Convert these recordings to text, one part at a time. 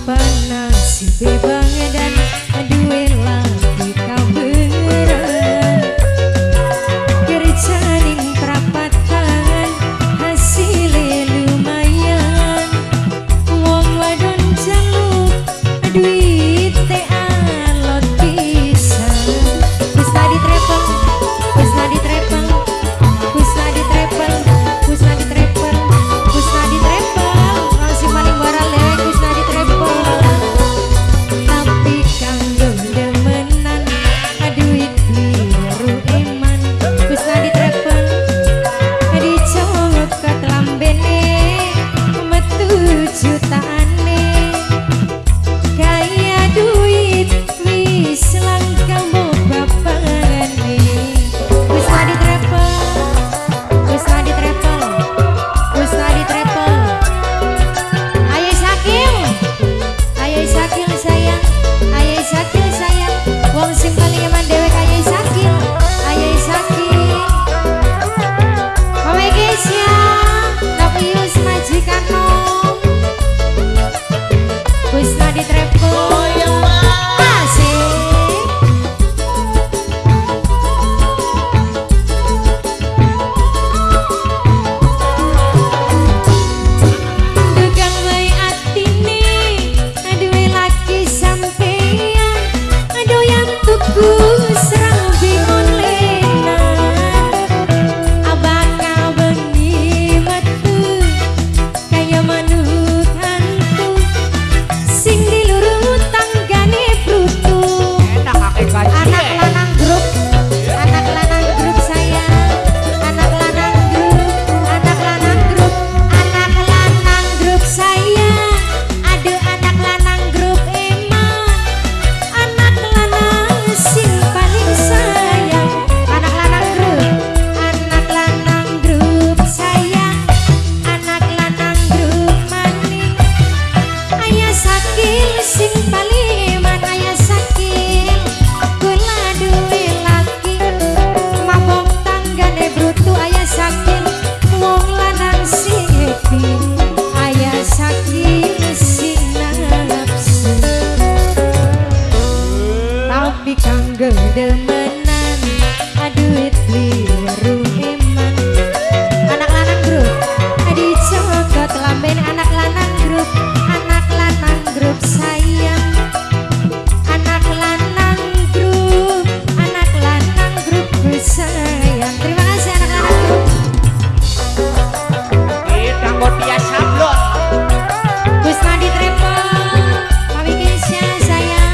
Apa nasib bangedan duwe lagi kaberan. Kerja ning prapatan hasilnya lumayan. Wong wadon jaluk duit teh alot pisan. Wis tadi travel, wis tadi travel, wis tadi travel, wis tadi travel, wis tadi travel. Masih paling waral dewek wis tadi travel. Tapi kanggo demenan duit biru eman. Wis tadi travel dicokot lambene metu jutaane. Kaya duit wis langka mbok bapane. Wis tadi travel, wis tadi travel, wis tadi travel. Ayo Sakil, ayo Sakil sayang, ayo Sakil sayang. Wong sing paling eman dewek ayo Sakil, ayo Sakil. Mama Kesia, Nok Yus majikan nom. Wis tadi travel. Asik. Dugang wae atine, duwe laki sampeyan, doyan tuku serambi onlinean. Abaka bengi metu kaya manuk hantu, sing diluru tanggane brutu. Anak lanang grup, anak lanang grup sayang, anak lanang grup, anak lanang grup, anak lanang grup sayang. Aduh anak lanang grup eman, anak lanang sing paling sayang. Anak lanang grup, anak lanang grup sayang, anak lanang grup maning. Ayah Sakil sing paling eman, ayah Sakil kula duwe laki mabok tanggane brutu. Ayah Sakil wong lanang sing happy, ayah Sakil sing nafsu. Tapi kanggo demenan duit biru eman. Anak lanang grup dicokot lamben, anak lanang grup, anak lanang grup sayang, anak lanang grup, anak lanang grup sayang. Terima kasih anak lanang grup. Kanggo Tia Sablon. Kusnadi Travel, Mami Kesia sayang.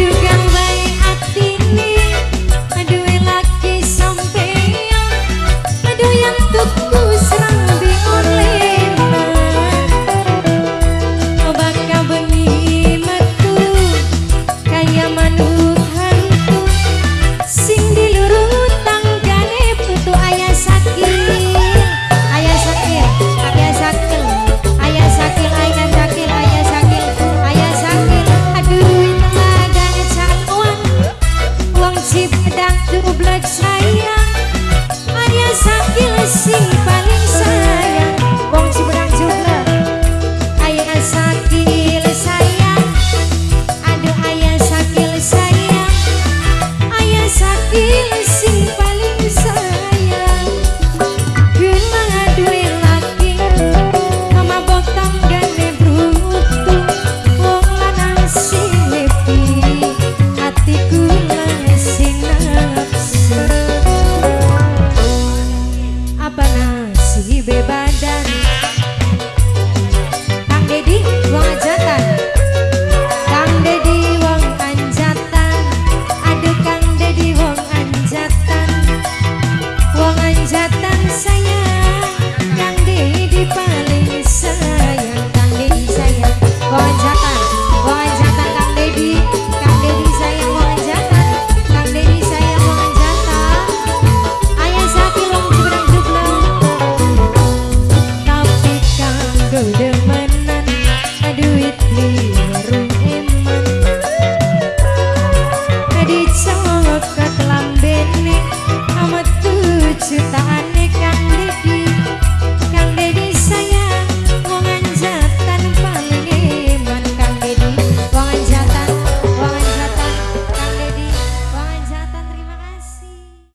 Dugang wae atine, duwe laki sampeyan, doyan tuku serambi onlinean. Baka bengi metu kaya manuk